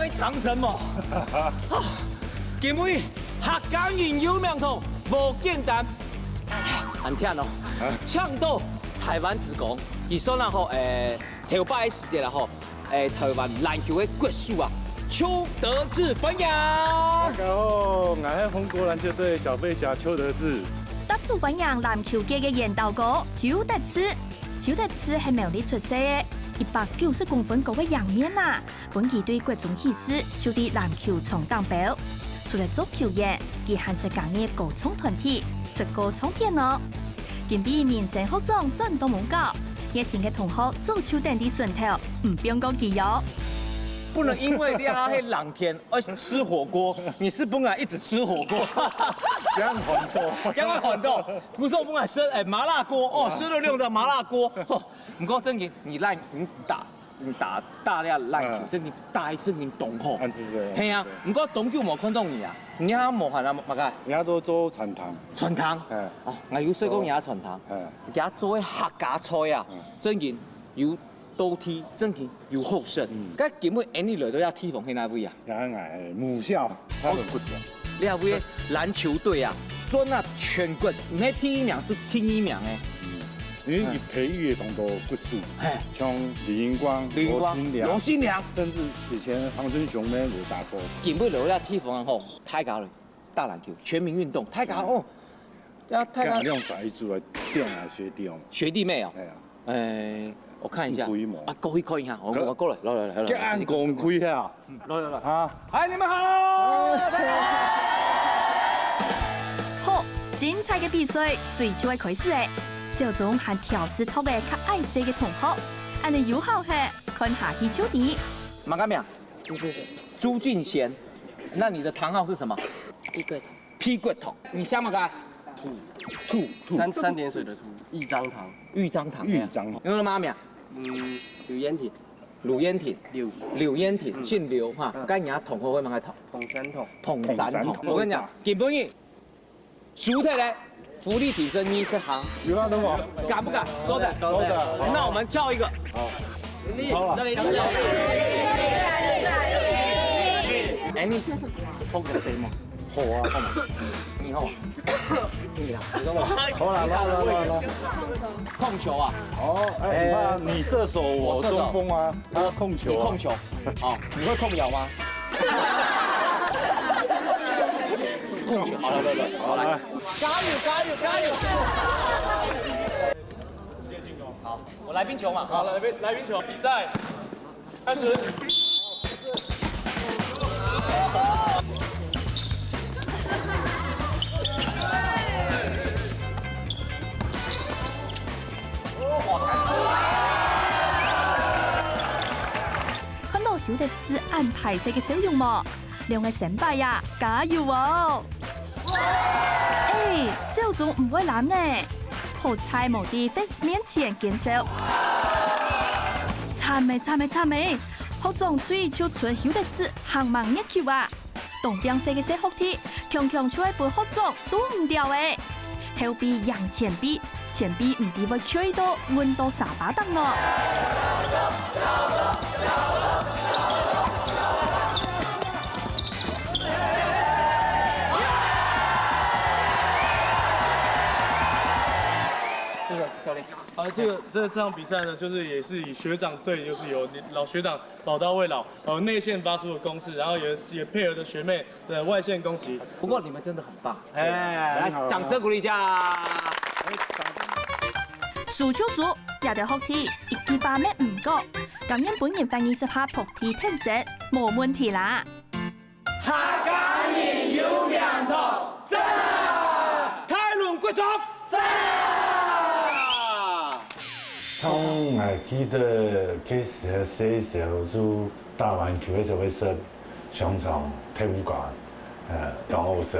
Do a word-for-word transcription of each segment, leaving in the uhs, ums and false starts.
長城無？啊，今晡日客家人有名堂，無簡單。恁聽哦，搶到台灣之光，佢算啊吼，誒，頭擺个時節啦吼，誒，台灣籃球个國手啊，邱德志歡迎。大家好，𠊎係紅國籃球隊小飛俠邱德志。搭手歡迎籃球界个緣投哥邱德志。邱德志係苗栗出世个，一百九十公分高个仰面啊！ 分佢對國中起勢就在籃球場頂標。除了做球員，佢還識加入歌唱團體，出歌唱片哦。今晡日民生學長轉到門口，熱情个同學早就等在脣頭，毋放過佢喲。不能因為這下係冷天，而吃火鍋，你是不能一直吃火鍋。這樣很多。這樣很多。古時候不能吃，哎，麻辣鍋，哦，吃了六隻麻辣鍋，哦。不過正經，你爛，你打 你打，打這籃球，嗯。正經打正經當好。恁仔細。係啊，毋過當久無看到你啊，你也無閒啊，麼个？人家都做餐廳。餐廳？嗯。哦，𠊎有試過人家餐廳，嗯。人家做个客家菜啊，嗯。正經有道地，正經有好食。嗯。該今晡日𠊎兜个地方係哪位啊？ 也𠊎母校，他們不講。這位籃球隊啊，算啊全國，毋係第一名，係第二名誒。嗯，因為佢培育个當多國手，嘿。像李雲光、李雲光、羅新良，羅新良。甚至以前黃春雄呢有打過。今晡日來這地方吼，大家來打籃球，全民運動，大家哦， 啊，大家，恁樣一組來點啊，學弟哦。學弟妹哦。哎呀。哎，我看一下。可以嗎？啊，可以，可以哈，我，可我過來，來，來，來，來，這樣公開啊。嗯，來，來，來。啊。嗨，你們好。好，精彩个比賽隨就愛開始誒。小鍾還挑事擇个較矮細个同學，恁呢有效嘿，看下去就知。麼个名？朱俊賢。朱俊賢，那你的堂號是什麼？一個頭。 屁股痛。你姓麼个？兔。兔，兔。三，三點水的兔，玉章堂。玉章堂，玉章堂。你个媽名？嗯，劉彥廷。劉彥廷。劉。劉彥廷，嗯。姓劉哈。嗯。該你个同學會麼个堂？彭山堂。彭山堂。彭山堂。我跟你講，今晡日輸忒咧，福利挺身二十行。有啊，等我。敢不敢？坐等。坐等。那我們跳一個。好。好了。這裡。哎，你碰個誰嗎？ 好啊，好嘛。你好。好啦，好啦，好啦，好啦。控球啊。哦，哎，你看，你射手，我中鋒啊，他控球啊。你控球。好，你會控球嗎？控球，好了，來，來，好，來。加油，加油，加油！好，我來冰球嘛，好，來冰，來冰球，比賽。 開始。看到邱德志恁歹勢个笑容無？兩個先輩啊，加油哦！ 哎，小鍾毋會攬呢，好在無在fans面前見笑。慘欸，慘欸，慘欸！學長隨就伸邱德志還吂熱球啊！當拚勢个細學弟，強強就愛分學長堵毋著欸！後背贏前背，前背毋知會噭到暈到沙發頂呢！ 这个教练。啊，这个，这，这场比赛呢，就是也是以学长队，就是由老学长宝刀未老，呃，内线发出的攻势，然后也，也配合着学妹的外线攻击。不过你们真的很棒，哎，来，很好，掌声鼓励一下。输就輸，這兜學弟一句話乜毋講，甘願分人罰二十下伏地挺身，無問題啦。 客家人有名堂，讚啊！大倫國中，讚啊！像𠊎記得該時細時候就打籃球个時候會食香腸、豆腐乾，呃，當好食。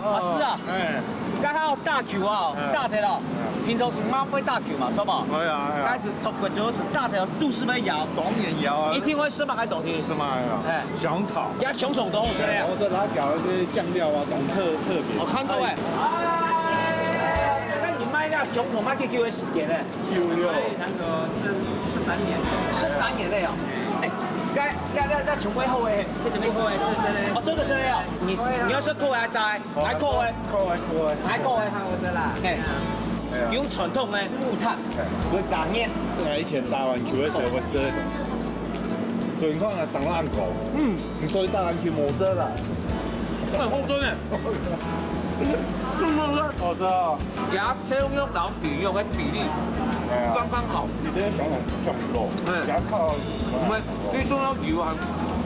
阿志啊，哎，剛剛有打球啊，嗯。打忒了。嗯。平常時嘛會打球嘛，是無？會啊，會啊。開始 國中時打忒肚屎會枵，當然枵啊。一定會食麼个東西？食麼个啊？哎。香腸。佢香腸當好食个啊。我是他搞的這些醬料啊，當特，特別。我看到哎。哎，那你賣那香腸賣幾久个時間呢？有，有。那個是十三年。十三年了呀。哎，該，該，該，該全部好个。這全部好个，做得食个。哦，做得食个哦。你，你愛食苦个還係齋？還苦个。苦个，苦个。還苦个。好食啦。嘿。有傳統个木炭，有加熱。哎，以前打籃球个時候會食个東西。所以你看啊，上到恁高，嗯，你所以打籃球無事啦。哎，好食呢。真的好食。好食啊。 佢个瘦肉摎肥肉个比例哎呀，剛剛好。你這个想法差不多，哎。比較靠，毋係，最重要有還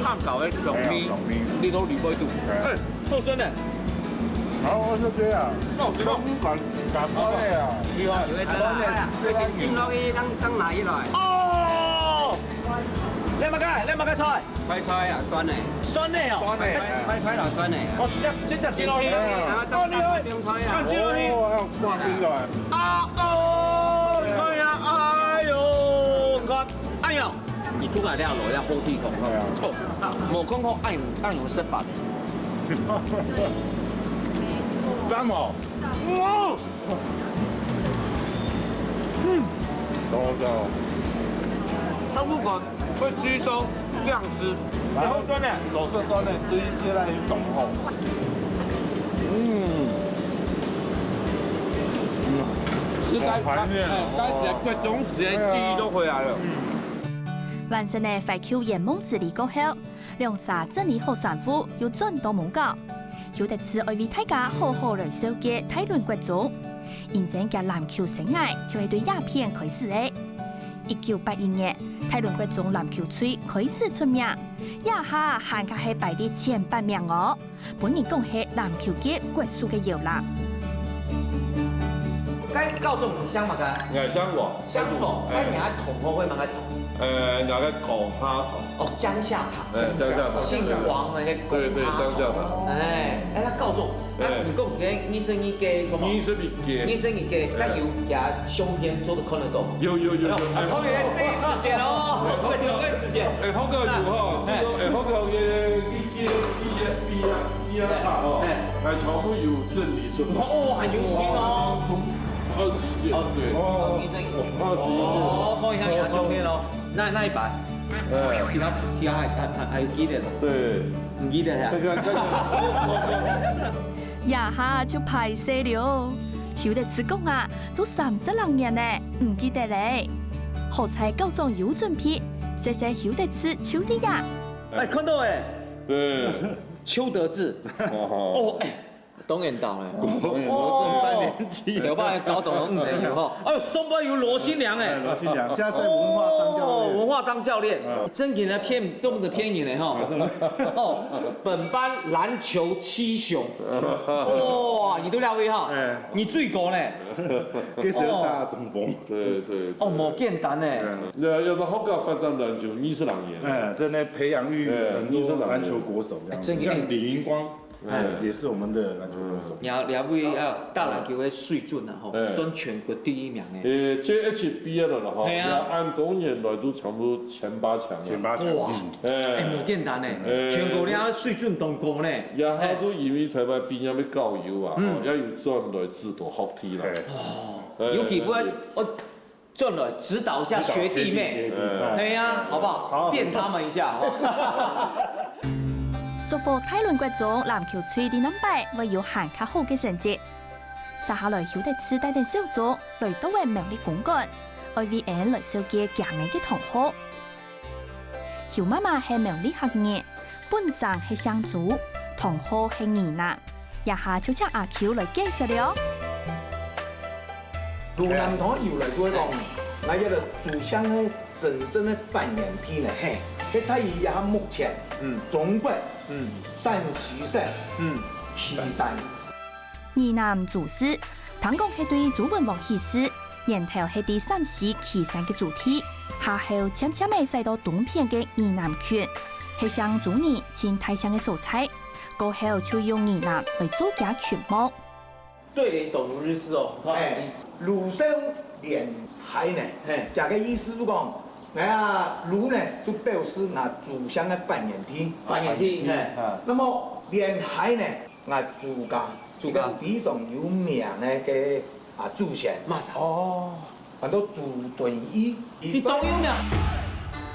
炭烤个香味，哎呀，香味。你都離不開。哎。哎，好食呢。好，我就這樣。那我知道。香港，港口的啊。厲害。有一隻啦，這是進落去，剛，剛拿起來。哦！你麼个？你麼个菜？ 快菜啊，酸个。酸个哦。酸个。快，快菜啦，酸个。哦，這，這隻雞肉去。嗯。哦，厲害。放菜啊。放雞肉去。哦，還有掛冰的。啊，哦，你看呀，哎喲，你看。哎喲，你看啊，這落要好地方。對啊。哦，無看過恁，恁樣食法。讚哦。哦。 嗯。好好吃哦。它不管會吸收、這樣吃，然後酸的。老是酸的，這一切來懂吼。嗯。嗯。是該，好懷念哦。哎，該，該，該種時的記憶都回來了。嗯。完成了懷舊圓夢之旅過後， 兩儕整理好衫褲，又轉到門口。邱德智愛為大家好好來紹介大崙國中，因為佢籃球生涯就係對這片開始个。一九八一年，大崙國中籃球隊開始出名，這下還較係排在前八名哦，分人講係籃球界國手个搖籃。該教授你姓麼个？𠊎姓黃。姓黃，哎。該你个同學會麼个同？呃，𠊎个高下同。 哦，江夏堂。哎，江夏堂。姓黃个那個。對，對，江夏堂。哎，哎，該教授，哎。啊，你講你个二十二屆，什麼？二十二屆。二十二屆，哎。該有佢相片做得看得到嗎？有，有，有，有。啊，哎。看你个時間哦，哎。我們這個時間。哎，好个有吼，哎。這個，哎，好个有个，一屆，一屆，一屆，一屆差哦。哎。哎，全部有整理出來。哦，很用心哦。二十一屆，哦，對。哦，二十一屆。哦，看一下你的相片哦。 那，那一擺，哎。其他，其他還，還，還，還記得無？對。毋記得呀？這個，這個。這下就歹勢了。邱德智講啊，都三十零年了，毋記得了。好在校長有準備，謝謝邱德智就在這。哎，看到哎。對。邱德智。哦，哎。 當然到了。哦，國中三年級。有辦法搞懂五年有吼。哎呦，上背有羅新良哎。哎，羅新良，現在在文化當教練。哦，文化當教練，嗯。真給人騙，中的騙人了哈。啊，真的。哦，本班籃球七雄。哇，你都了解哈？哎。你最高呢？這是大中锋。對，對，對。哦，無簡單呢。嗯。那，要到學校發展籃球，二十零年。哎，真的培養育很多籃球國手這樣子，哎，真的。像李雲光。 哎。也是我們的籃球國手。你看，這位啊，打籃球个水準啊，吼，哎。算全國第一名哎。誒，這H B L了吼，嘿啊。這恁多年來都差不多前八強了。前八強。哇，嗯。哎。哎，無簡單呢，哎。全國這水準當高呢。也還就因為台灣畢業个教育啊，嗯。吼，也有轉來指導學弟啦。哎。哦，哎，有機會，哎。哦， 轉來指導一下學弟妹。指導學弟，學弟妹。哎呀，好不好？好。電他們一下，好不好？祝福大崙國中籃球隊在南擺會有還較好个成績。接下來，邱德智帶等小組來到了苗栗公館，愛為𫣆來紹介厥姆个同學。邱媽媽係苗栗客人， 本身係姓朱，同學係倪男，這下就請阿邱來介紹了。蘆南同學由來就係講，𠊎這个祖先个真正个發源地呢，嘿。係在於這下目前，嗯。中國，嗯。陝西省，嗯。旗山。倪男朱氏，聽講係對周文王起事， 源頭係在陝西旗山个祖地，下後漸漸仔徙到東片个倪男郡，係姓朱倪盡大姓个所在，過後就用倪男來做厥郡望。對聯懂如日時哦，你看。哎，魯肅連海呢，嘿。厥个意思就講，𠊎啊，魯呢，就表示𠊎祖先个發源地。發源地，嘿。啊。那麼連海呢， 𠊎朱家，朱家。一个非常有名个，个，啊，祖先。麼儕？哦。安到朱敦義。佢當有名。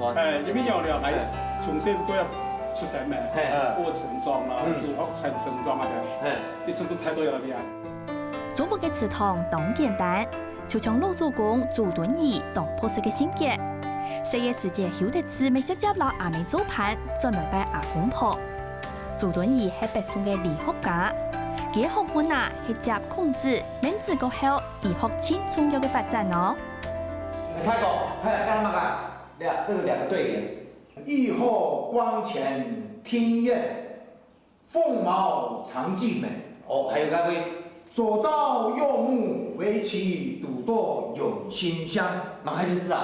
看。哎，因為仰仔，哎，從細都愛出生个，嘿。學陳莊啦，嗯。就學陳，陳莊啊，嘿。一直都態度愛恁樣。祖屋个祠堂當簡單，就像老祖公朱敦義當樸實个性格。細个時節，休得志乜輒輒摎阿姆做伴，轉來拜阿公婆。朱敦義係北宋个理學家，佢个學問啊係接孔子、孟子過後，醫學盡重要个發展哦。大哥，嘿，幹嘛啊？這，這個兩個對聯。浴火光前庭院，鳳毛長季美。哦，還有該位。左朝右沐，圍棋賭鬥永馨香。麼个意思啊？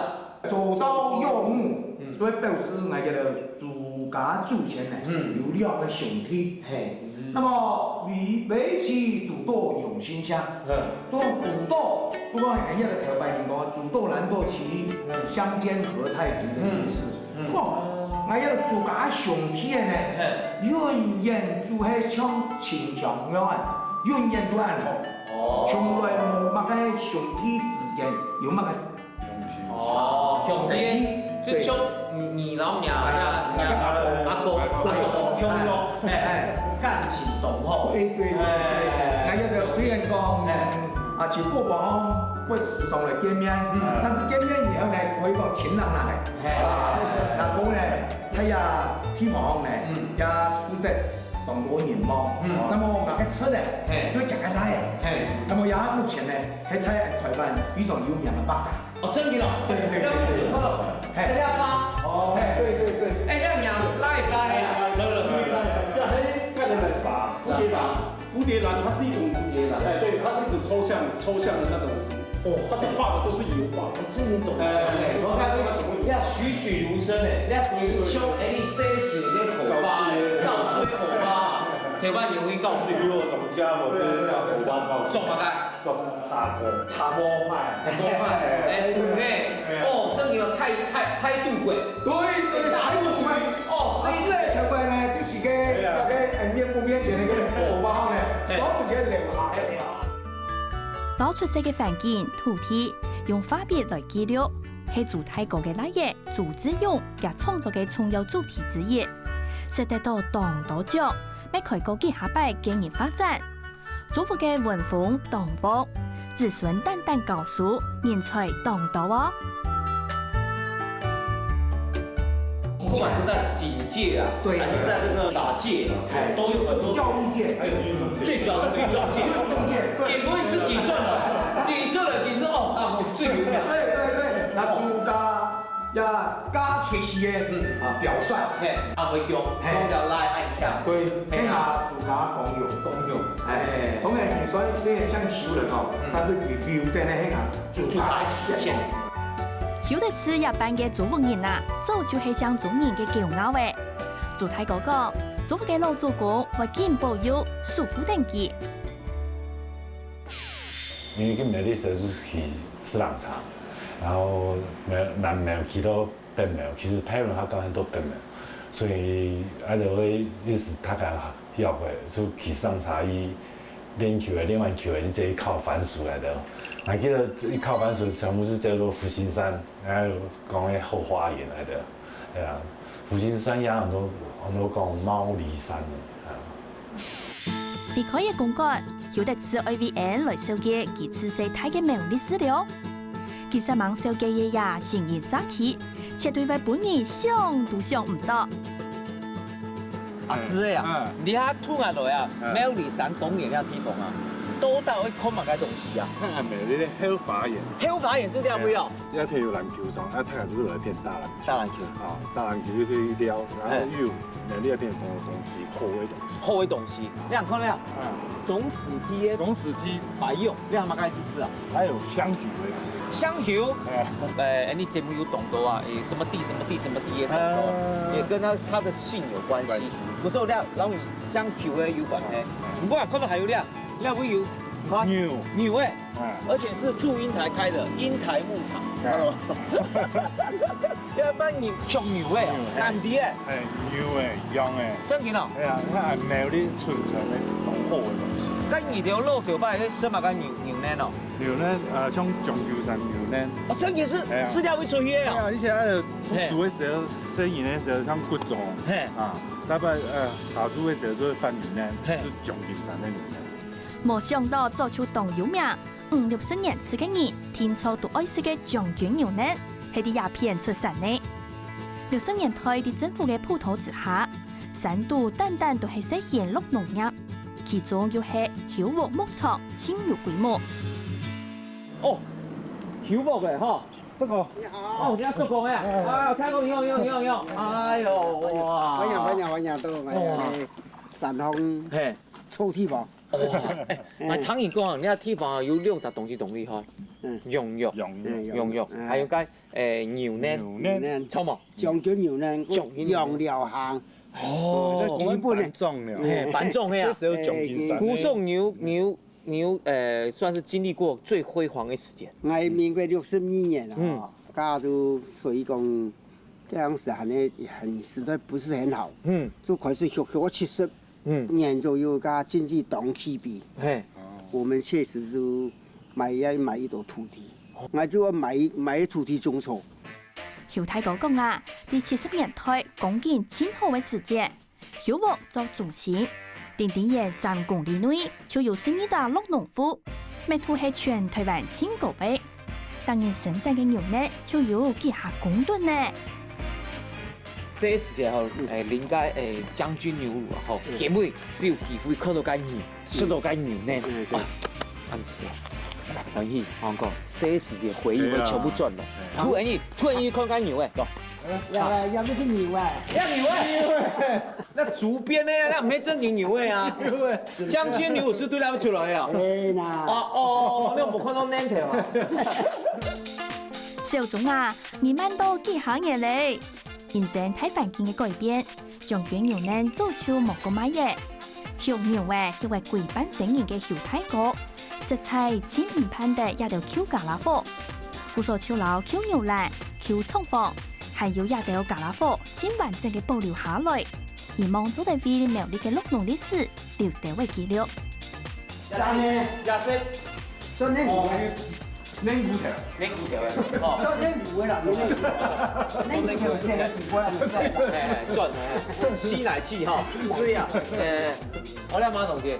左朝右沐，嗯。所以表示𠊎个自家祖先呢，嗯。有兩個兄弟。嘿。那麼圍，圍棋賭鬥永馨香。嗯。 這種賭鬥，就講𠊎个頭擺人講，賭鬥難鬥棋，嗯。相煎何太急个意思。嗯。嗯。就講，𠊎个自家兄弟呢，嘿。永遠就係像親像樣啊，永遠就恁好。哦。從來無麼个兄弟之間有麼个 哦，兄弟，對。就像你摎若，啊，若，若个阿公，阿公，阿公，阿公，兄弟，哎，哎，感情當好。對，對，對，對。哎。𠊎有个雖然講，哎。啊，去伙房不時常來見面，嗯。但是見面以後呢，可以講情郎來。哎。啊，阿公呢，在這地方呢，嗯。也住得當多人嘛。嗯。那麼𠊎个侄呢，嘿。就行个來。嘿。那麼也目前呢，還在台灣非常有名个畫家。 哦，真个哦。對，對，對，對。這位係，嘿。這位畫。哦，嘿，對，對，對。哎，這名哪位畫个啊？來，來，來，來，來，這，嘿，這個來畫，蝴蝶蘭。蝴蝶蘭，它是一種蝴蝶蘭。哎，對，它是一種抽象，抽象的那種。哦。它是畫的都是油畫。哦，這你懂得講哎。哎。我看那個，呀，栩栩如生哎，那像哎，細細个火把哎，告水火把，台灣人會告水。比我懂家，我真的要火把告水。做麼个？ 做下鍋。下鍋派。下鍋派。哎，有呢。哎呀。哦，這個有態，態，態度過。對，對，態度過。哦，啊，這個呢，就是个，哎呀。那個，哎，面部面前那個火把呢，哎。都不覺得留下來。摎出世个環境、土地，用畫筆來記錄，係朱大哥个倈仔朱志勇也創作个重要主題之一，食得到當多獎，乜開過幾下擺個人畫展。 朱屋个文風當旺，子孫代代教書，人才當多哦。不管是在警界啊，对还是在这个法界，哎都有很多教育界，最主要是运动界，运动界，对，也不会是体育了，体育了，你是哦，啊，最有名。对对对，那主家呀，家吹气的啊表率，嘿，阿輝兄，嘿讲起来爱看，对，嘿啊那主家公用。公用，哎，我们所以这也像熟人哦，但是有有的那个主家主家也邱德次這班个祖屋人啊，早就係姓朱人个狗咬仔。朱大哥講，祖屋个老祖公會緊保佑守護等佢。因為佢苗栗時係騎四輪車，然後苗南苗騎到北苗，其實大人客家很多北苗，所以啊就會一直大家要會就騎上車去練球的，練完球的就直接靠番薯來的。還記得一靠番薯全部是叫做福星山，然後講的後花園來的，對啊，福星山也很多很多講貓梨山的啊。 離開个公館，邱德次愛為𫣆來紹介佢自細大个苗栗事了。佢煞猛紹介个呀，成人社區，絕對會分你想都想毋到。阿志啊，嗯你下渡下來啊，嗯苗栗山公園這地方啊，到底會看麼个東西啊？看看苗栗个後花園，後花園係這位哦，這片有籃球場，那大家都是來片打籃球打籃球。啊，打籃球就可以撩，然後又有苗栗那片很多東西，好的東西。好个東西，你看看咧，啊，總是T F總是T，白用，你看麼个意思啊？還有香球的，香球，哎，呃，你節目有講到啊，誒，什麼地什麼地什麼地也講到，啊也跟它它的姓有關係關係。不是，那然後香球的有關係。不過看到還有咧，那位有，你看牛，牛誒，啊，而且是祝英台開的英台牧場，哎看到嗎？要不然你像牛誒，牛誒南地誒，哎，牛哎，羊哎，真的哦。哎呀，那苗栗出產的很好的東西。該你條路頭擺係麼个牛牛奶哦？牛奶，呃，像長久山牛奶，哦，真的是哎呀是這位出去的哦。哎呀，而且它的煮的時候，生飲的時候像骨種嘿，啊，大概呃，打煮的時候就會放牛奶，嘿就長久山的牛奶。無想到早就當有名，五六十年次个人，定著都愛食个將軍牛奶，係在這片出產个。六十年代在政府个輔導之下，山肚單單都係實行綠農業，其中又係邱屋牧場盡有規模。哦，邱屋誒吼，這個哦，你阿叔講誒，啊，聽講有有有有，哎喲哇，歡迎歡迎歡迎到我哇們山上嘿。臭地方。哦，哎，啊，聽人講，你个地方有兩隻東西當厲害，嗯羊肉，羊肉，嗯羊肉，嗯還有該誒牛奶，牛奶，奶，著無？將軍牛奶，將軍牛奶羊料行，哦，這基本的。種了，嘿，板種嘿啊這，時候將軍山古宋牛牛牛，呃，算是經歷過最輝煌的時間。𠊎民國六十二年嗯啊，家都所以講，這樣子還很實在不是很好，嗯就開始學學七十嗯，年左右，家經濟當起飛，嘿，我們確實就買要買一朵土地，那就要買買土地種草。邱大哥講啊，在七十年代光景盡好个時節，邱屋做中心，定定遠三公里內就有十二隻綠農戶，密度係全台灣盡高个。逐日生產个牛奶就有幾下公噸呢。這時節吼，誒，臨該誒將軍牛乳啊吼，因為只有機會看到該牛，食到該牛奶，嗯對啊，恁子，歡喜，我講，這時節回憶會全部轉來。突然一突然一看該牛誒，講，呀，也不是牛啊，靚牛誒，那竹編的呀，那毋係正經牛誒啊，將軍牛乳係對該出來的啊。哎那，哦哦，那我看到奶頭啊。小鍾啊，你慢到幾下年咧？因爭大環境个改變，將軍牛奶早就無過賣咧。畜牛仔係會歸半生人个邱大哥，實在盡毋盼得這兜舊傢啦伙。故所就摎舊牛欄、舊廠房，還有這兜傢啦伙盡完整个保留下來，希望做得為苗栗个綠農歷史留兜个記錄。當然，也是做恁牛啊，恁古條，恁古條个，哦，做恁牛个啦，恁牛，恁牛就生个地方，哎，轉，吸奶器哈，是呀，哎，我來馬上去。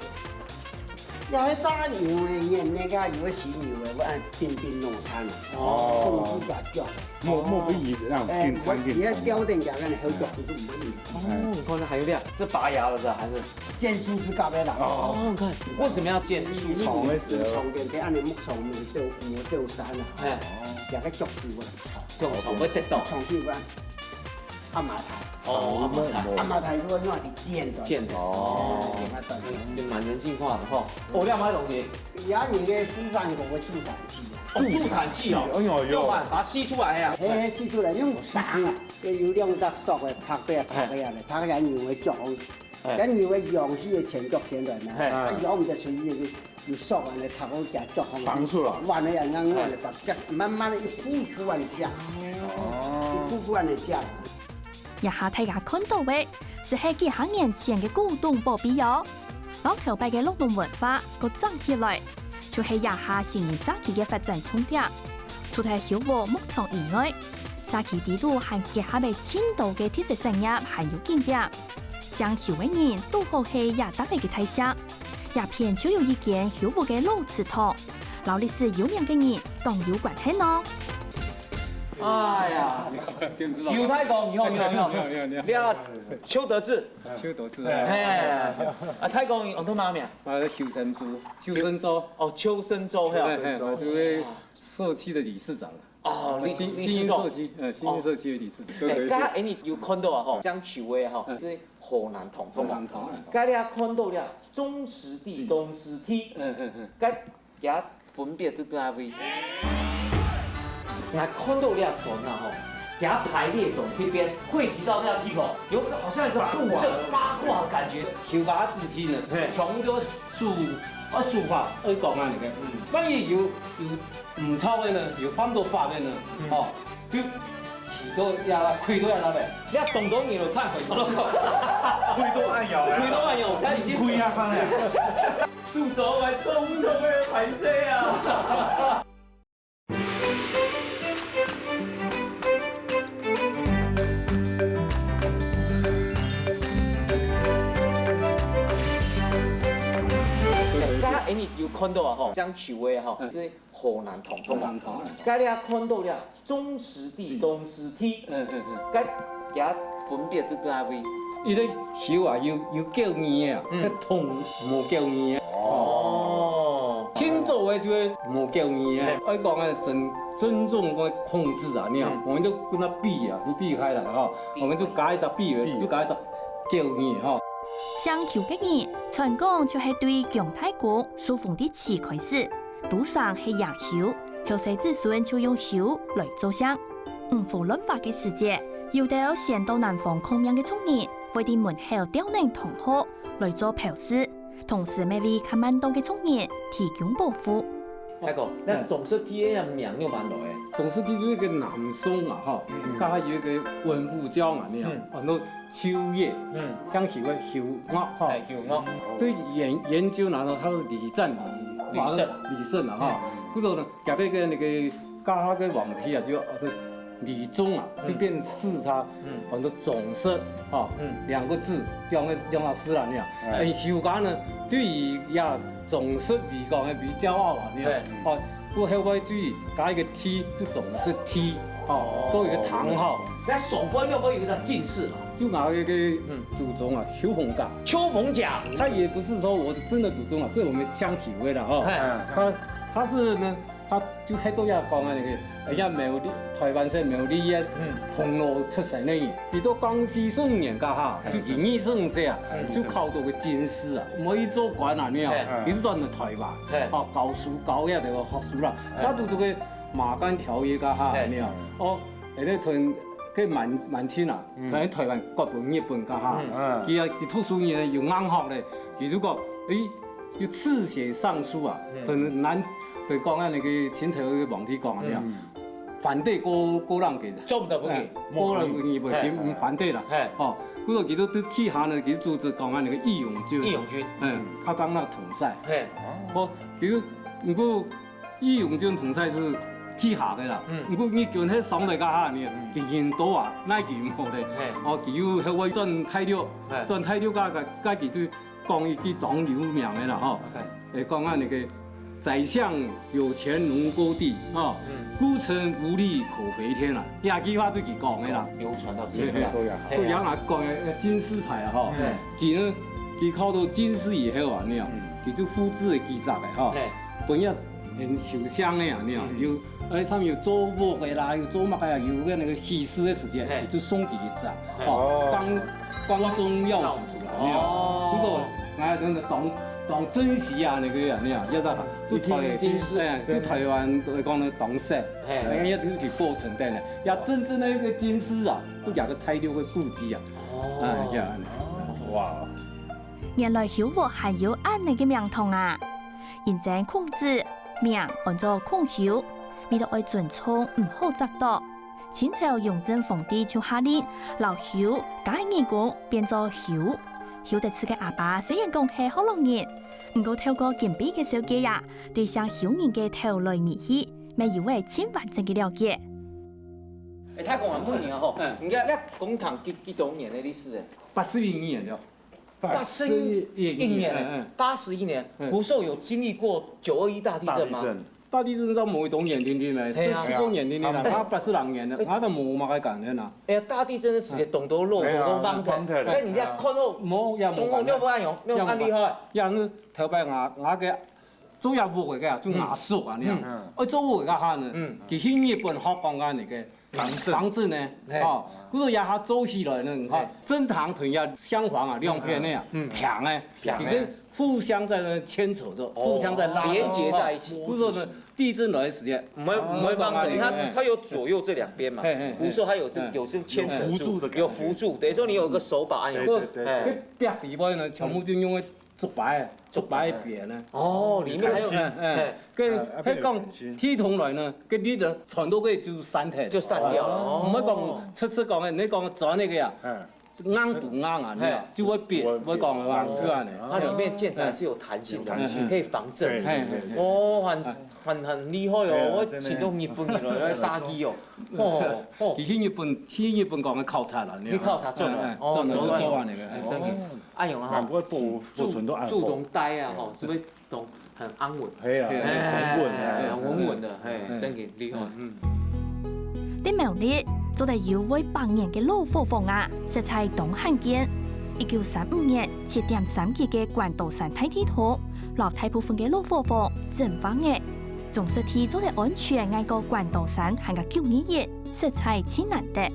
也係炸牛个，原來个有个是牛个，我按平平弄餐啊，哦。控制个腳。莫，莫不以讓哎，平餐平我也吊等个，个後腳就是毋會有。哦，你看那還有這樣，這拔牙了是吧？還是？剪樹枝搿个啦。哦，你看，為什麼要剪樹枝？你，你，你長个時候。長个，你按呢木長，無做，無做山啊。哎。這个腳趾會臭。用長會跌倒。長久啊。 阿媽台。哦，阿媽台。阿媽台如果弄係剪的。剪的。哦。哎，給它斷掉。嗯，蠻人性化的吼。哦，另外一个東西。也有个蘇山國个助產器啊。哦，助產器哦。哎呦呦。用啊，把它吸出來啊。嘿，嘿，吸出來，用打啊，就有兩隻索个，拍个啊，拍个啊，拍个啊，牛个腳，哎。跟牛个羊絲个前腳前來嘛，嘿。啊，羊毋得出去，有索啊，來拍好隻腳，防住了。彎个啊，彎个啊，把腳慢慢的一步一步彎个腳，哦。一步一步彎个腳。 這下大家看到个，就係幾下年前个古董寶貝哦。摎頭擺个樂農文化過整起來，就係這下新營社區个發展重點。除忒休和牧場以外，社區底肚還結合了盡多个特色產業還有景點。姓邱个人堵好係這搭仔个大姓，這片就有一間邱屋个老祠堂，摎歷史有名个人當有關係哦。 哎呀，電視上。邱大哥，你好，你好，你好。你好，你好，你好。你好，邱德志。邱德志。哎，啊，大哥，你安到麼个名？啊，邱生洲，邱生洲。哦，邱生洲，嘿啊。哎，哎，我就是社區的理事長。哦，理，新，理事長。新社區，呃，新社區的理事長。哎，剛剛，哎，你有看到啊，吼，姓邱个吼，嗯。係河南唐山。河南唐山。該你看到了，中石地、中石地。嗯，嗯，嗯。該 佢分別在哪位？𠊎看到這磚啊吼，佢排列到這邊，匯集到這地方，有好像一個布啊，這八卦的感覺。邱家子弟呢，嘿。全部都手，啊，手法，愛講啊，你看，嗯。萬一有，有毋著个呢，有犯到法个呢，嗯。吼，就去到呀，開到呀那邊，你看當多人都懺悔，開到暗窯了。開到暗窯，他已經開啊，開啊。 肚肚，𠊎做毋著个，歹勢啊！哎，大家，哎，你有看到啊吼，姓邱个吼，嗯。係河南唐山。河南唐山。大家看到了， 中石地、中石地。嗯，嗯，嗯。該佢分別在哪位？佢个邱啊，有，有狗耳个啊，嗯。該唐無狗耳个。哦。清朝个就係無狗耳个，嘿。愛講啊，正，正宗个孔子啊，你看，嗯。我們就跟他比啊，你避開來哈，比開。我們就加一隻比，比。就加一隻狗耳哈。姓邱个人，傳講就係對姜太公受封个時開始，都城係姓邱， 後世子孫就用邱來做姓。五胡亂華个時節，有兜先到南方抗命个族人，會在門口吊等堂號來做標示，同時乜為較慢到个族人提供保護。大哥，該中石地个名仰般來个？中石地就係一個南宋啊，哈，嗯。該下有一個文武將啊，你看，嗯。安到 邱業，嗯。姓邱个邱岳哈。哎，邱岳。對研，研究來說，他是李政，李勝。李勝啊哈。嗯。故所呢，佢个，个那個，該下个皇帝啊，就，呃，李宗啊，嗯。就變四他，嗯。安到中石哈，嗯。兩個字，兩個，兩個字啦，你看。哎。哎，邱家呢，就以呀中石為講个為驕傲啊，你看。哎。哦，故後尾就以加一個地，就中石地，哦，哦。做一個堂號。該上背仰會有一個進士啊？ 就拿一個，嗯。祖宗啊，邱逢甲。邱逢甲。他也不是說我真的祖宗啊，是我們鄉下的啦，哦。哎。他，他是呢，他就還都要講啊，那個，人家苗栗，臺灣省苗栗縣，嗯。銅鑼出生的人，佢到光緒十五年該下，哎。就佢二十五歲啊，嗯。就考到个進士啊，無去做官啊，你啊，哎。佢是轉到臺灣，哎。哦，教書教遐个學術啦，哎。他讀這個馬關條約該下，哎。你啊，哦， 誒，該同，該滿，滿清啊，嗯。同臺灣割分日本該下，嗯。佢啊，佢讀書人有硬殼咧，佢就講，誒，有赤血上書啊，嗯。同南，同講啊，那個清朝个皇帝講啊，嗯。反對割，割讓給，做毋得分佢。誒，割讓分日本，嘿。佢毋反對啦。嘿。哦，故所佢就，就地下呢，佢組織講啊，那個義勇軍。義勇軍。嗯，他當那統帥。嘿。哦，佢就，毋過 義勇軍統帥係地下个啦，嗯。毋過日軍係上來該下呢，嗯。佢人多啊，哪佢毋好咧？嘿。哦，佢又後尾轉大陸，嘿。轉大陸該，該，該佢就講一句當有名个啦吼，誒，講啊那個宰相有錢能勾地吼，孤臣無力可回天啊，這句話就佢講个啦。流傳到現在。嘿，嘿，嘿啊。佢也講个金師牌啊吼，佢呢，佢考到進士以後啊，你啊，佢就父子个記載个吼，本來很後生个啊，你啊，有 而且上面有做屋个啦，有做麼个啊，有个那個喜事个時間，嘿。就送佢一隻，嘿。哦，光光宗耀祖啦，有沒有？哦。不是，哎，真的當當珍惜啊，那個啊，那樣，要知道，對台，一聽金師，哎，對台灣來講呢，當惜，嘿。人家都是去保存的呢，要真正的一個金師啊，都有個大陸个古蹟啊，哦。哎，呀，哇。原來香火還有恁呢个名堂啊！認真控制，名安做控香， 味道愛尊重，毋好摘到。清朝雍正皇帝就下令，摎香加人工變做休。休得字个阿爸雖然講係學老人，毋過透過金幣个紹介啊，對姓休人个頭來尾去，乜有了盡完整个了解。哎，太公啊，問你啊吼，嗯。你看，那公堂幾幾多年的歷史哎？八十一年了。八十一年，嗯，嗯。八十一年，嗯。古時候有經歷過九二一大地震嗎？大地震。 大地震到無當年定定咩，嘿啊。十幾多年定定啦，差不多。佢八十零年了，佢都無麼个感覺啊。哎呀，大地震个時節，當多路都荒忒，哎呀，荒忒了。該你這看到，無，也無感覺。當多路恁樣，路恁厲害。也，也，頭擺𠊎，𠊎个做業務个啊，就𠊎叔啊，你看，嗯。愛做屋个下呢，嗯。佢去日本學講啊，那個防震。防震呢，嘿。哦，故所這下做起來呢，你看，嘿。正堂同這廂房啊，兩片个啊，嗯。平个，平个。佢个 互相在那牽扯着，哦，互相在拉扯，連接在一起。故所呢，地震來个時間，毋會，毋會放的，哦，它，哎。它有左右這兩邊嘛，嘿，嘿，嘿。古時候它有這，哎。有這牽扯住，有扶住的感覺。有扶住，等於說你有一個手把按鈕。對，對，對，哎。對。該壁底背呢，全部就用个竹排，竹排扁呢。哦，裡面還有，哎，哎。哎。該，哎，該講地動來呢，該力呢，傳到該就散忒。就散掉了，哦。毋會講，直直講个，你講轉那個呀，嗯。 硬堵硬啊，嘿。就會變，會講會講出來呢。它裡面建材是有彈性的，有彈性。可以防震。對，對，對，對。哦，很，哎。很，很厲害哦，哎呀，我請到日本人來，來殺雞哦。真的。哦，哦。佢去日本，去日本講个考察啦，你看。去考察做了，哎，哎，哦，做了就做完那個，哎，哎。真的。哦。哎喲，哈。難怪保，保存到恁好。祖，祖宗代啊，吼，是不是 都很安穩。係啊，哎，很穩，哎，很穩穩的，嘿，嗯。真个厲害，嗯。在苗栗，做得有位百年个老伙房啊，實在當罕見。一九三五年，七點三級个關刀山大地動，摎大部分个老伙房震壞了。總實體做得安全挨過關刀山還過九二一，實在盡難得。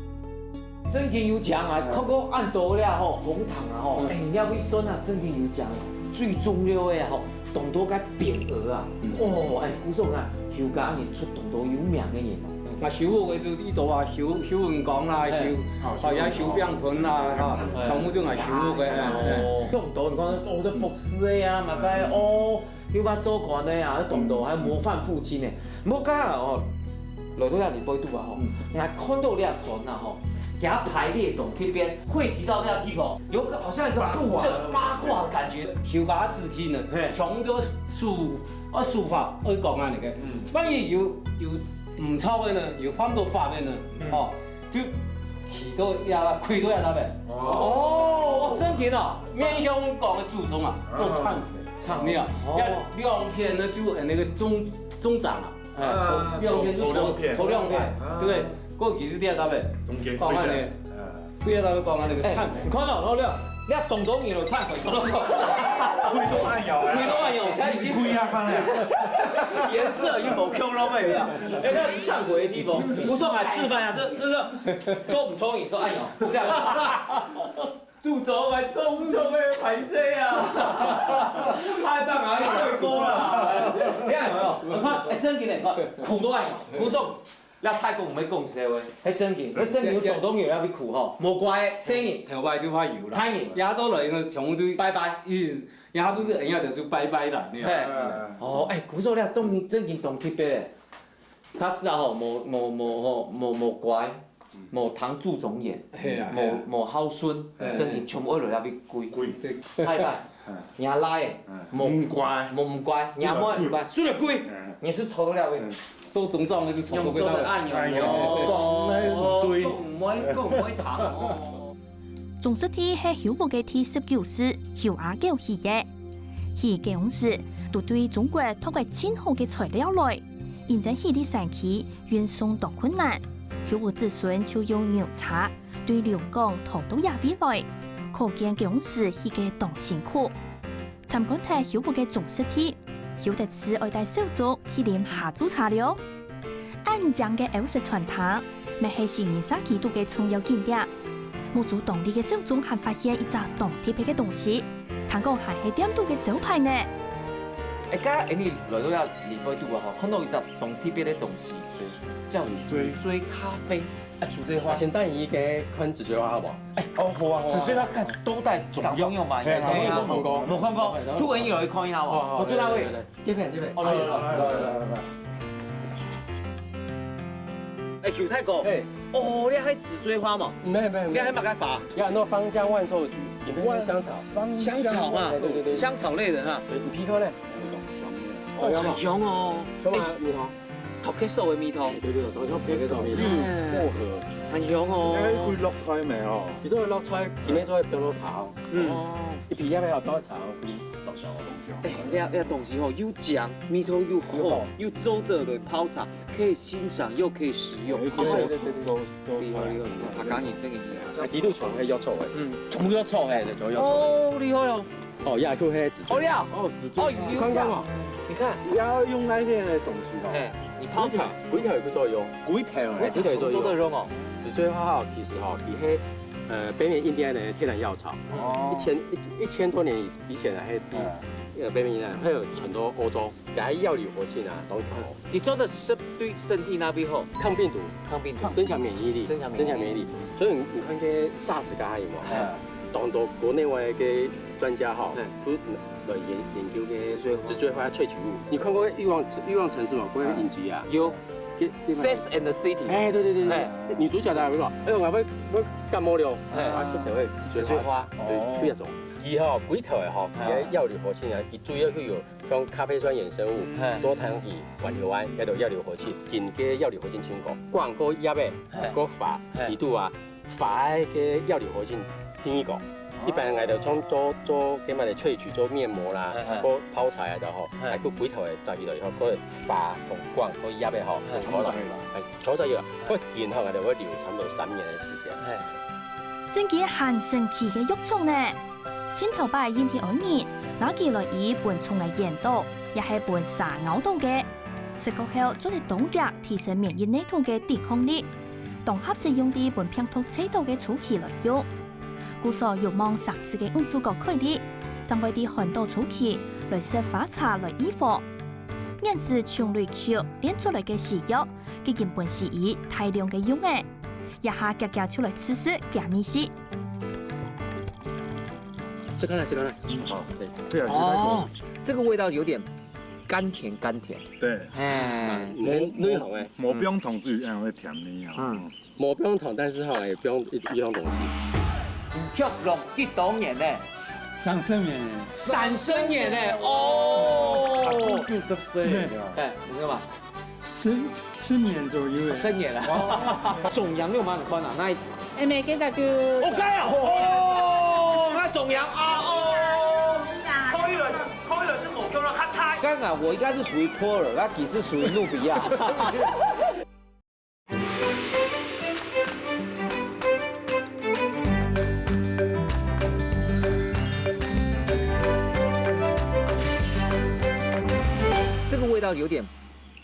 真經有講啊，看過恁多了吼，公堂啊吼，嗯。哎，人家會算啊，真經有講，最重要个吼，當多个匾額啊。嗯。哦，哎，古早啊，邱家恁樣出當多有名个人哦。該邱屋个就一多啊，邱，邱文剛啦，哎。邱，哦，好像邱炳坤啦，哈，哎。全部就係邱屋个，哎，哎。哦，當多，你看，哦，這博士个啊，嘛該，哦， 又捌做官个啊，當多還模範父親呢。毋過剛剛哦，來到這裡背肚啊吼，嗯。𠊎看到這磚啊吼，佢排列到這邊，匯集到這地方，有個好像一個布陣八卦的感覺。邱家子弟呢，嘿。全部都書，啊，書法，愛講啊那個，嗯。萬一有，有毋著个呢，有犯到法个呢，嗯。哦， 就跪到這，跪到這搭位。哦，哦，真个哦。面向講个祖宗啊，做懺悔。懺悔。你啊，哦。這兩片呢，就，呃，那個中，中掌啊，啊，兩片就抽，抽兩片。抽兩片，啊。對不對？過去是這搭位，中間跪的。講啊呢，啊。對啊，他會講啊那個懺悔。哎，你看到，你看到，你看到東東你有懺悔，東東。跪到恁樣啊。跪到恁樣，他已經跪啊，看啊。顏色已經無共樣了，你知道？哎，那懺悔的地方，不是，我來示範一下，這，這是 做毋著，你說，哎喲，這樣。祖宗還做毋著个，歹勢啊！害怕啊，會過啦。你看有沒有？你看，哎，真个，你看，苦都哎喲，苦爽。那太公毋會講笑話，還真个，還真个有懂懂有要去苦吼，無怪，生人。頭擺就怕有啦。歹人。壓到來呢，全部就拜拜。一直壓都是人家的就拜拜啦，你看。嘿。哦，哎，苦爽了，當真个當特別嘞。 確實啊吼，無，無，無吼，無，無乖，無聽祖宗言，係啊，係啊。無，無孝順，係啊。真个全部愛落來去跪。跪。對。拜拜，嗯。若倈仔，嗯。無，毋乖。無毋乖，若妹毋乖，輸了跪，嗯。也是坐到了位。嗯。做總長的就坐到位。用做得恁樣哦。哎喲，講，講毋會，講毋會聽哦。鍾石弟係邱屋个第十九世邱阿九起个。起公司都對中國擇个盡好个材料來，因此起在山區運送當困難。邱屋子孫就用牛車對龍崗馱到這位來，可見公司起个當辛苦。參觀忒邱屋个鍾石弟，邱得志愛帶小鍾去啉下晝茶了。 恁靚个歐式餐廳，乜係新營社區肚个重要景點。目珠當利个小鍾還發現一隻當特別个東西，聽講還係店肚个招牌呢。哎，剛剛你來到這裡背肚啊，吼，看到一隻當特別个東西，叫紫錐咖啡。啊，紫錐花。先帶你去看紫錐花好無？哎，哦，好啊，好啊。紫錐花看都帶長用用嘛，嘿啊，應該都有看過。有看過，嘿，都有看過。突然有一看一下哦。哦，對那位。對，對，對。 這片，這片。哦，來，來，來，來，來，來。哎，邱大哥，嘿。哦，你還紫錐花嘛？沒有，沒有，沒有。你還麼个花？呀，那芳香萬壽菊，裡面是香草。芳香，香草嘛，對，對，對，對。香草類的哈。對，你鼻看呢？哦，很香哦。香啊，哎，蜜桃。Tok Kek Sok的蜜桃。對，對，對，Tok Kek Sok蜜桃。嗯。薄荷。很香哦。哎，會落菜沒有？你這個落菜，裡面就會變落茶哦。嗯。哦。一畢業要多茶哦，會落茶哦。哎，這，這東西吼，又靚，味道又好，又做得來泡茶， 可以欣賞又可以食用。哎，對，對，對，對，對。厲害，厲害，厲害。啊，當然這個厲害。啊，基督教係藥草个。嗯。全部藥草个，對，全部藥草个。哦，厲害哦。哦，也就係紫錐。哦，呀。哦，紫錐。哦，有看過嗎？你看。也要用那片的東西哦。哎，你泡茶。龜頭，龜頭也不錯用。龜頭，哎，龜頭也做得用哦。紫錐花哈，其實哈，佢係，呃，北美印第安人的天然藥草。哦。一千，一，一千多年以，以前啊，還比，嗯。呃，北美印第安人，還有傳到歐洲。 佢个藥理活性啊，當強哦。你做得食對身體哪位好？抗病毒，抗病毒。增強免疫力，增強免疫力。增強免疫力。所以你，你看這SARS該下有無？哎。當多國內外个專家哈，哎。都來研，研究个紫錐花。紫錐花萃取物。你看過欲望，欲望城市嗎？看過影集啊？有。這，這，Sex and the City。哎，對，對，對，對。哎。女主角在哪位？哎喲，𠊎會，會感冒了。哎。𠊎食著會紫錐花。紫錐花。對，哦。非常重。佢吼，龜頭个吼，哎。佢个藥理活性啊，佢主要就有 像咖啡酸衍生物、嗯。多糖體、環油胺，該兜藥理活性，根个藥理活性盡高。光个葉仔、嘿。个花，嘿。裡肚啊，花个藥理活性第二高。哦。一般𠊎兜像做，做該麼个萃取，做面膜啦，嘿，嘿。个泡茶啊，就吼，嘿。還有龜頭个摘起來以後，个花同光个葉仔吼，嘿。全部摘起來。哎，全部摘起來，嘿。个根吼，𠊎兜會留差不多三年个時間。嘿。真經還神奇个藥草呢！ 盡頭擺印第安人拿佢來醫分蟲仔咬著，也係分蛇咬著个。食過後做得當遽提升免疫系統个抵抗力，當合適用在分病毒刺著个初期來用。故所有望城市个女主角凱莉，正會在寒著初期來食花茶來預防。原始松類菊煉出來个西藥，已經分西醫大量个用了。 這下遽遽就來試試佢个味緒。試看啊，試看啊。嗯，好，對。對啊，哦，這個味道有點甘甜甘甜。對。哎。嗯，你很內行欸。無，無放糖水，嗯，會甜呢啊。嗯。無放糖，但是吼，也不用一，一樣東西。你學了幾多年呢？三十年了。三十年了，哦。九十歲了。哎，你看嘛。 十，十年左右欸。十年了。哦。中央你有無看啊？那一，哎，沒，現在就，OK啊，哦，那中央啊，哦。可以了，可以了，是我看到他太。剛剛我應該是屬於波爾，那你是屬於努比亞。這個味道有點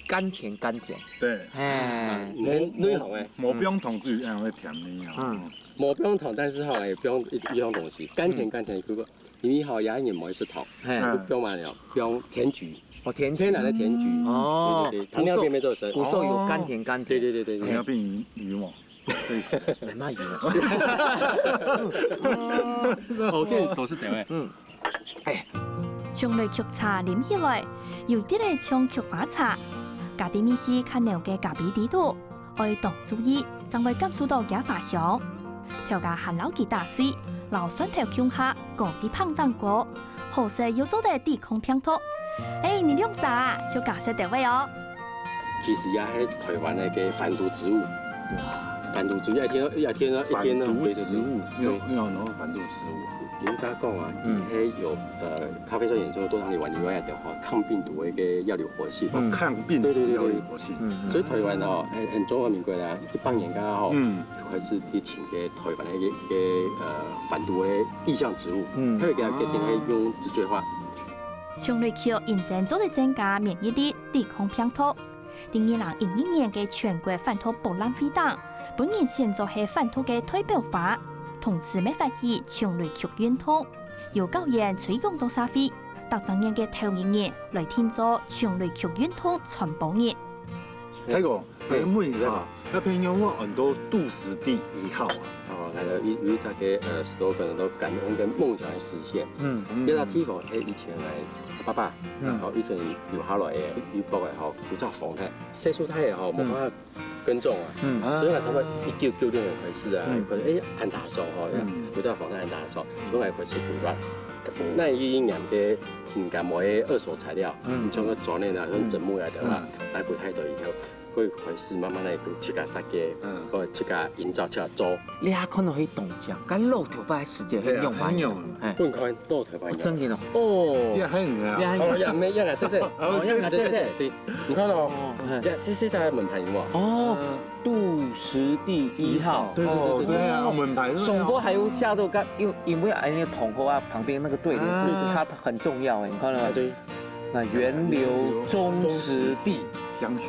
甘甜甘甜。對。哎。嗯，你很內行欸。無放糖水，嗯，會甜呢啊。嗯。無放糖，但是吼，也不用一，一樣東西，甘甜甘甜，如果因為吼，也人無愛食糖，嘿。就放麼个，放甜菊。哦，甜菊。天然的甜菊。哦。對，對，對，糖尿病沒做事。古時候有甘甜甘甜。對，對，對，對，對。糖尿病有無？ 謝謝。來罵人啊。哦，這都是對的。嗯。哎。松類菊茶啉起來，有滴仔像菊花茶，加點仔西較濃个咖啡底肚，愛當注意，正會感受到佢花香。頭家還摎佢打碎，摎蒜頭共下，摎在芳頂高，好食又做得抵抗病毒。哎，你兩儕啊，就加食到位哦。 其實也係臺灣个該番毒植物。哇，反毒植物，一天一天啊，一天啊，反毒对对对植物，对用用很多反毒植物。人家讲啊，嗯嗯，还有呃咖啡酸盐中毒，当你玩牛奶的话，抗病毒的一个药理活性。嗯抗病毒对对对对药理活性。嗯所以台湾哦，很很中华民国啦，一百年刚刚吼，嗯，开始去请个台湾的一个一个呃反毒的意象植物，嗯嗯，可以给它给它用植最化。松類菊認真做得增加免疫力，抵抗病毒。第二零一二年个全國反毒博覽會頂，分人選做係反毒个代表花，同時乜發起松類菊運動，由校園推廣到社會，逐隻年个頭一日來定做松類菊運動傳播日。大哥，我問一下，那朋友我很多杜十第一号啊，哦，那个有有一个呃 slogan 都感恩跟梦想的实现。嗯因为他地方，哎，以前来爸爸，嗯然后以前有下来的，有包括吼，古早房太，岁数太也好，嗯没办法耕种啊，嗯啊所以呢，他们一九九六年开始啊嗯，可能哎，安达松吼，嗯古早房太安达松，所以来开始补乱。那一一年的品感膜的二手材料，嗯嗯，像个转念啊，像整木来的啦，来古太多以后，会开始慢慢的自家设计，嗯或者自家营造、自家做。你还看到佢动静，跟老头擺時節很用吧？很用。哎，不看到台湾有。真的哦。哦，也很啊，你还哦，也没样啊，这这，哦，你看这这，对，你看哦，哎呀，这这在门牌有无？哦，杜十第一号。哦，这样我们排队啊上波還有下到个，因因為哎，那个桶口啊，旁邊那個對聯是它很重要哎，你看到嗎？啊，对，那源流中十第。香水。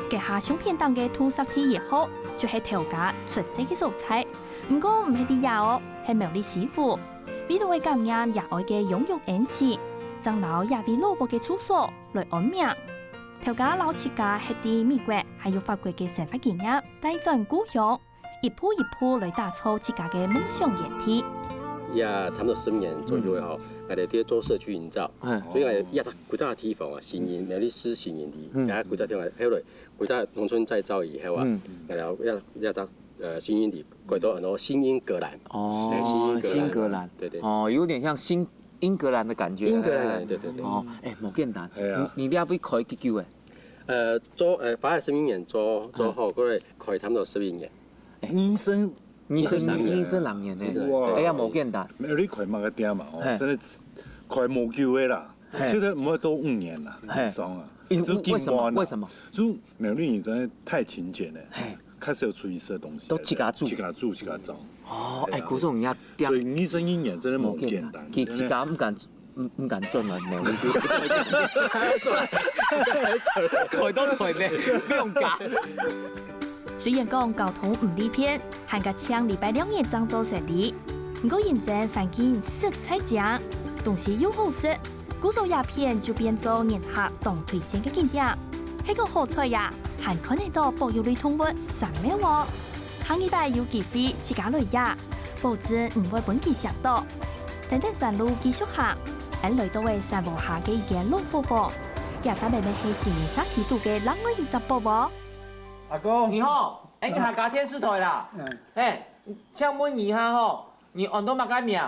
該下相片頂个杜十第一號，就係頭家出世个所在。毋過毋係在這哦，係苗栗西湖。為著愛感念爺哀个養育恩賜，正摎這位老屋个住所來安名。頭家摎自家係在美國還有法國个生活經驗帶轉故鄉，一步一步來打造自家个夢想園地。也差不多十年左右的吼，俺哋在做社区营造，哎，所以俺也古早地方啊，新营，苗栗市新营里，嗯然后古早地方，后来古早农村再造以后啊嗯，然后要要到呃新营里，改到很多新英格兰，哦哎新英，格兰，新格兰，对对，哦，有點像新英格蘭的感覺。英格兰人，对对对。哦，哎，無簡單，哎呀你你這位開幾久哎？呃，做呃，花了十一年做做好，过来开差不多十一年。医生二十二十三年二十六年呢，二十三哇哎呀，無簡單。没有你开嘛个店嘛，哦嘿，真的开无久的啦，嘿其实没有多五年啦，嘿以上啊，因就為什麼？金瓜啦為什麼？就苗栗人真的太勤俭了，嘿，开始有出一色东西，都自家煮自家煮自家装，哦，哎，对啊古總人家店所以二十一年真的没有简单，佢自真的家毋敢毋毋敢轉來呢，開到台北，不用假。雖然講交通毋利便，還較像禮拜六日正做生理，毋過因為環境實在靚，東西又好食，故所這片就變做人客當推薦个景點。係講好彩呀，還看得到保育類動物山貓哦！下禮拜有機會自家來呀，保證毋會分佢嚇到。等等山路繼續行，俺來到个山坡下个一間老伙房，這搭乜乜係新社區肚个另外一隻寶哦。阿公，你好，哎，你客家電視台啦？嗯，哎，請問你一下吼，你安到麼个名？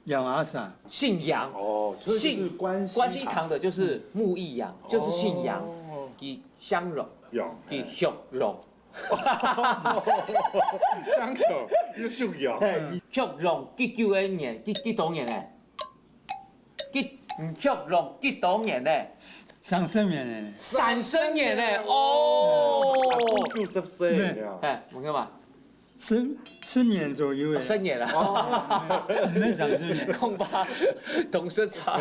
楊阿三，姓楊。哦，姓關西堂的就是木易楊，就是姓楊，佢姓楊，杨，佢姓楊。香口又姓杨，嘿，佢姓杨幾久个年？幾幾多年呢？幾，佢姓楊幾多年呢？三十年了，三十年呢，哦。六十岁了，哎，我看嘛，十十年左右了，十年了，没三十年。恐怕同时差。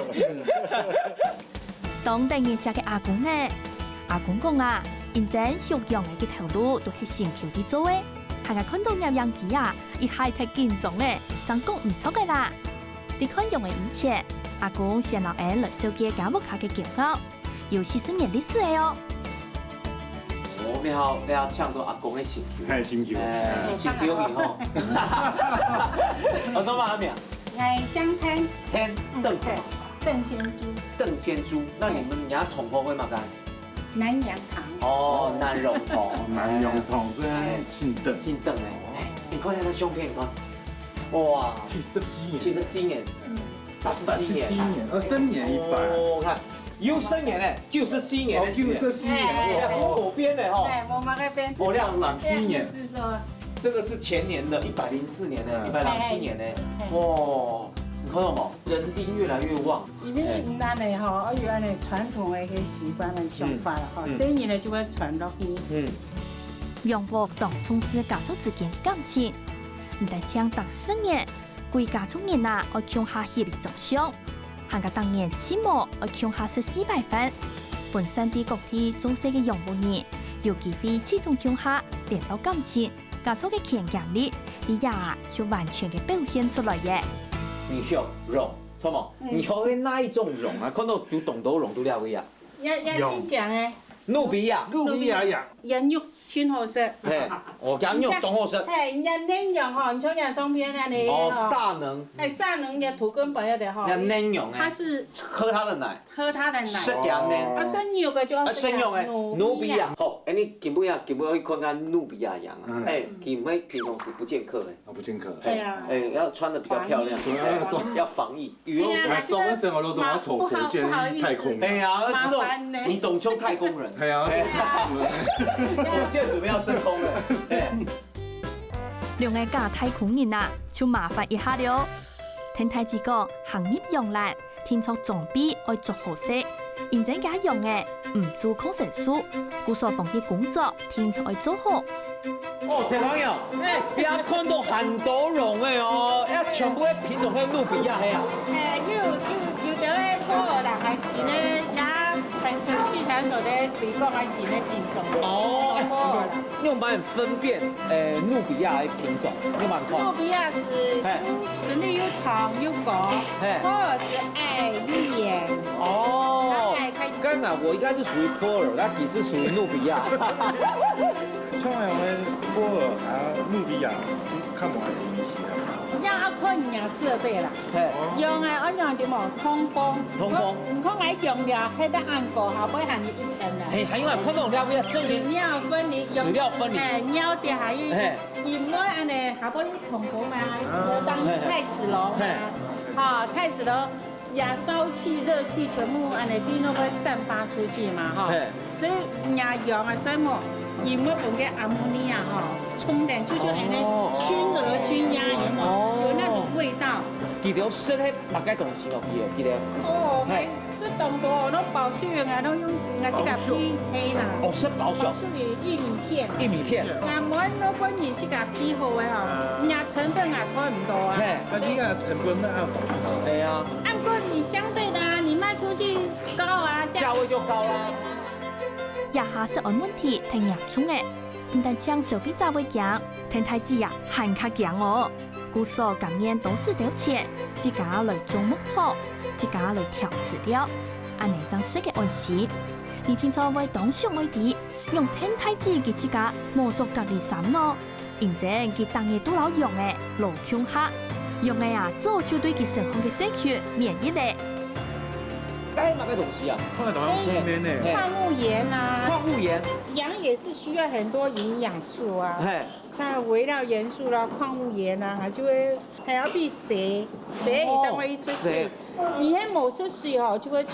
當得人惜个阿公呢？阿公講啊，因真畜養个頭路都係辛苦地做个，還愛看到攝影機啊，一下忒緊張了，正講毋著个啦。在看羊个以前，阿公先摎俺來紹介家屋下个景貌，有四十年歷史个哦。我们要要抢到阿公的心球，太辛苦了。哎，心球以后，我都把它名哎，香喷，天邓对，邓仙珠，邓仙珠，那你们人家同胞会吗？干南洋堂，哦，南荣同，南洋同这样姓邓，姓邓哎，哎，你看一下那相片，你看，哇，七十七年，七十七年，八十七年，二十年一百，哦，看，有十年呢，九十四年个時間。哦，九十四年，哎，哎，哎。哦，無變个吼。哎，無麼个變。哦，這樣。六十四年。哎，是說。這個是前年的，一百零四年的，嗯。一百零四年的。哎，哎。哦，你看到無？人丁越來越旺。因為咱个吼，哎。愛有恁呢傳統个一個習慣个想法啦，吼，嗯。嗯。細人呢就會傳落去。嗯。養蜂當重視家族之間感情，毋單淨逐十年，歸家族人啊，愛共下協力著想。 還過逐年盡無愛共下食四擺飯，分散地各地種事个養蜂人，有機會聚中共下，聯絡感情，家族个牽結力，在這啊就完全个表現出來耶。你曉蜂，著無？嗯。你曉个哪一種蜂啊？看到有當多蜂在這位啊。也，也盡靚个。 努比亞。努比亞羊。羊肉盡好食。嘿，哦，羊肉當好食。嘿，人家嫩羊吼，你像人家上邊恁呢哦，吼。沙能。哎，沙能人家土根本有的吼。人家嫩羊哎。它是喝它的奶。喝它的奶。食羊奶。啊，生肉个就要啊，生肉哎，努比亞。努比亞。好，哎，你今晡日，今晡日去看看努比亞羊啊。嗯。哎，佢們平常時不見客哎。哦，不見客。哎呀。哎，要穿得比較漂亮。防疫。要防疫。 羽绒服。哎呀，來，做个什麼都，都要走火箭去太空。不好，不好意思。哎呀，這種，麻煩呢。你當像太空人。哎呀，哎呀。火箭準備要升空了。哎。兩個假太空人啊，就麻煩一下了。聽大姊講，行入羊欄，定著裝備愛著好勢，因為這羊仔毋注抗生素，故所防疫工作定著愛做好。 哦，鐵朋友，哎。這看到還多蜂仔哦，這全部个品種係努比亞係啊？哎，有，有，有兜个普洱啦，還新个，也恆春畜產所个推廣還新个品種。哦，哎，普洱啦。你有辦法分辨，哎，努比亞个品種，你有辦法看？努比亞係，嘿。 生理又長又高，嘿。普洱係矮又圓。哦，矮矮看。剛才我應該是屬於普洱，那你是屬於努比亞。像我們普洱啊、努比亞，較無恁明顯啊。也愛看人家設備啦。嘿。用个愛用點哦，通風。通風。你看，你看𠊎用了，黑得恁高，下背還有一層呢。嘿，還有啊，看到我們這邊生理。屎尿分離，用屎尿分離。哎，尿滴還有。嘿。 佢毋會恁呢，下背有通風嘛，有當太子樓嘛，嘿。哈，太子樓也燒氣、熱氣全部恁呢對該个散發出去嘛，哈。嘿。所以人家用啊，所以無，佢毋會分該阿摩尼亞哈，沖等就像恁呢哦。燻鵝、燻鴨有無？哦。有那種味道。佢兜食該麼个東西哦，佢兜，佢兜。哦，嘿。 食當多，該保秀的，𠊎都用𠊎這個保秀。皮，嘿啦。哦，係保秀。保秀的玉米片。玉米片。啊，無，該本人這個皮好个吼，嗯。人家成本也看毋到啊。嘿。啊，你看成本那要多。哎呀。啊，毋過你相對的啊，你賣出去高啊，價位就高啦。這下食安問題忒嚴重了，毋單淨消費者會驚，連大姊啊還較驚哦。 故所甘願多使兜錢，自家來種牧草，自家來調飼料，恁呢正食个安心。你定著會當想愛知，仰連大姊佢自家無著隔離衫呢？因為佢逐日都摎羊仔摎共下，羊仔啊早就對佢身項个細菌免疫了。該麼个東西啊？看得到上面呢。嘿。礦物鹽啊。礦物鹽。羊也是需要很多營養素啊。嘿。 像微量元素啦、礦物鹽啊，還就會還要避水，水也才會一些水。哦，水。你還無食水吼，就會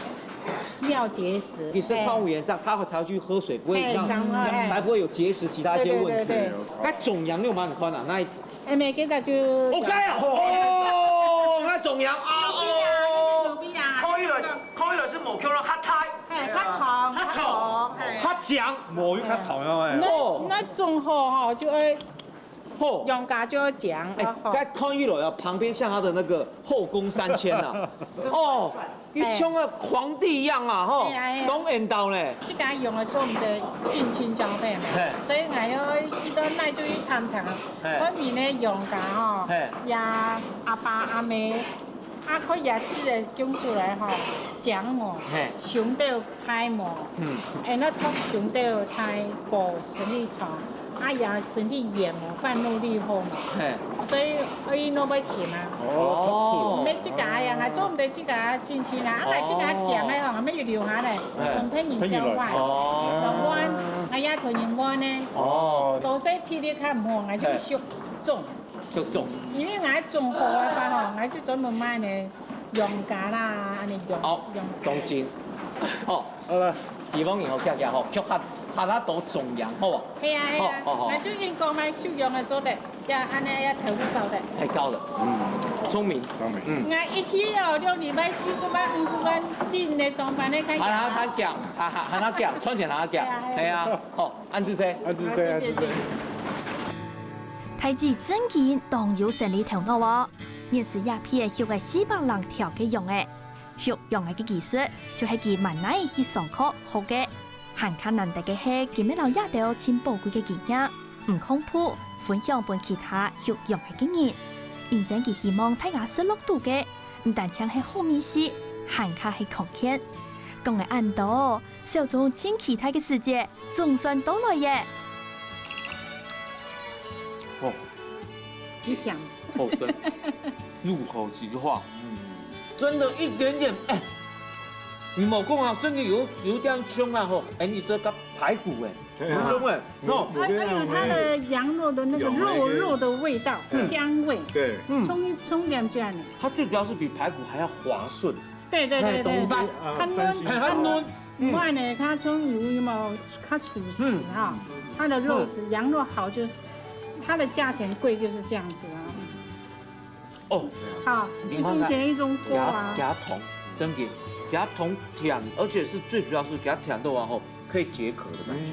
尿結石。你吃礦物鹽，這樣它才會去喝水，不會讓，哎，這樣啊，哎。才不會有結石其他一些問題。對，對，對，對。該種羊你有無看啊？那一哎，每個早就哦，該啊，哦，該種羊啊，哦。努比亞，努比亞。看起來，看起來係無可能較大。哎，較長，較長，哎。較強。無，較長了，哎。哦。那，那種吼，吼，就會 好。羊家就要講，哎，啊，好。該看起來啊，旁邊像他的那個後宮三千啊，哦，哎。就像个皇帝一樣啊，吼，哎呀，哎呀。當緣投呢。這個用个做毋得近親交配嘛，嘿。所以𠊎愛一到哪就去探聽，嘿。外面个羊家吼，嘿。也阿爸阿姆，啊，看佢个子个供出來吼，講哦，嘿。雄兜 大毛，嗯。哎，該通常都大个生理長，啊，也身體圓毛，發育率好嘛。嘿。所以，所以愛尋啊。哦。無自家養啊，做毋得自家近親啊，啊，哦。自家養个吼，還有留下來，嘿。同別人交換。哦。同換，啊，也同人換呢。哦。老細體力較毋好，𠊎就，嘿。畜種。 畜種。因為𠊎種好个話吼，𠊎就專門賣呢，羊家啦，恁呢羊，哦，羊子。當真。好，好了，希望你好，謝謝吼，祝大家都中獎，好不好？係啊，係啊，好，好，好。𠊎最近講買手用个做得，也恁呢也頭部高的。太高了，嗯，聰明，聰明。嗯。𠊎一去哦，六禮拜四十萬、五十萬，比你上班个更加。喊他，喊他講，喊，喊，喊他講，賺錢喊他講，係啊，係啊。係啊，好，恁仔細。恁仔細，好，恁仔細。謝謝。大姊真經當有生理頭腦哦，認識這片畜个四百零條个羊仔。 畜羊仔个技術，就係佢滿哪去上課學个。還較難得个係，佢乜摎這兜盡寶貴个經驗，毋囥鋪，分享分其他畜羊仔个人。因為佢希望大家食落肚个，毋單淨係好味緒，還較係康健。講了恁多，小鍾盡期待个時節， 總算到來耶！哦，一條。好吃，入口即化，嗯，真的一點點，哎，你無講啊，真的有，有點香啊吼，哎，你說个排骨哎，對啊。很香哎，哦，它，它有它的羊肉的那個肉，有那個肉的味道，嗯，香味，對，嗯，衝一，衝點進來呢。它最主要是比排骨還要滑順，對對對對，哎，懂吧？它嫩，很嫩， 另外呢，它蔥油嘛，它出汁哈，嗯，它的肉質，羊肉好就是，它的價錢貴就是這樣子啊。哦，好，一種錢一種貨啊。加，加糖，真的，加糖甜，而且是最主要是加甜的話吼，可以解渴的感覺。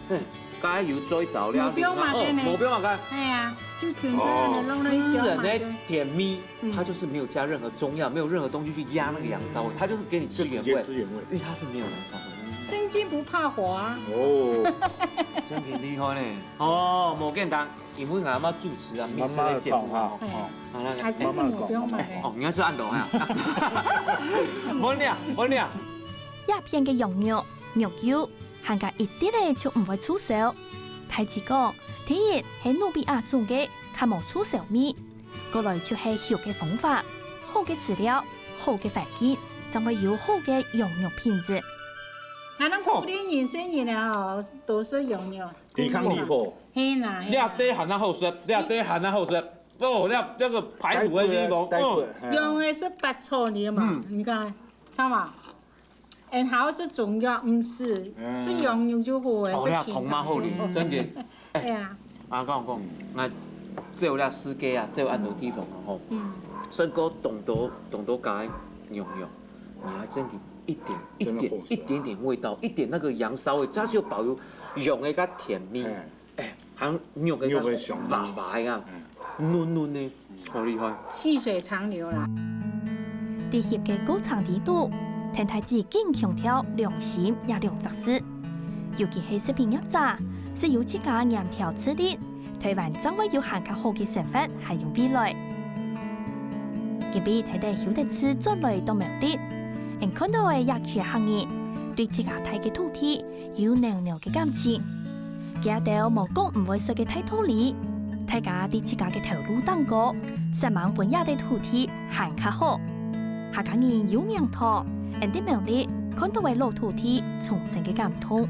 嗯，加油做一早料理，無必要買的呢。哦，無必要買。哎呀，就甜出來的，哦，弄了一點嘛，吃人的甜蜜。 嗯，它就是沒有加任何中藥，沒有任何東西去壓那個羊騷味，它就是給你吃原味，就直接吃原味。因為它是沒有羊騷味。真金不怕火啊。哦，真的厲害呢。哦，無簡單，因為俺媽媽主持啊，媽媽的節目啊，慢慢地講哈。哦，好，來，來，啊，這是我不用買的。哦，你要吃安東啊？問你啊，問你啊。這片个羊肉、肉油，還加一滴仔就毋會臭臊。大姊講，第一係努比亞種个，較無臭臊味。 過來就係畜个方法，好个飼料，好个環境，正會有好个羊肉品質。𠊎等鼓勵人細人仔哦，多食羊肉，抵抗力好。係啦，係啦。這兜還較好食，這兜還較好食。哦，這，這個排骨的地方，排骨的，嗯。排骨，係啊。羊个係百草裡嘛，嗯。你看，知道嗎？ 恁好食中藥，毋係，嗯，食羊肉就好誒，哦，食清湯就好。那同嘛好哩，真的。哎，對啊。啊，講講，那只有那世界啊，只有恁多地方啊，吼。嗯。勝過當多，當多間羊肉，你還真的一點，一點，真的好食啊。一點點味道，一點那個羊騷味，它就保留羊的那個甜味。哎。 哎，還有肉个肉个香味。滑滑个啊，嗯。嫩嫩个，好厲害。細水長流啦。在畜个過程裡肚，田大姊緊強調良心這兩隻字。尤其係食品業者，只有自家嚴條自律，臺灣正會有還較好个生活還有未來。今晡日在這休息室轉來到苗栗，𠊎看到个這群客人，對自家大个土地 有濃濃个感情。佢兜無講毋會說个大道理，大家在自家个頭路頂高，煞猛分這塊土地還較好。客家人有名堂，𠊎等苗栗看到个老土地重生个感動。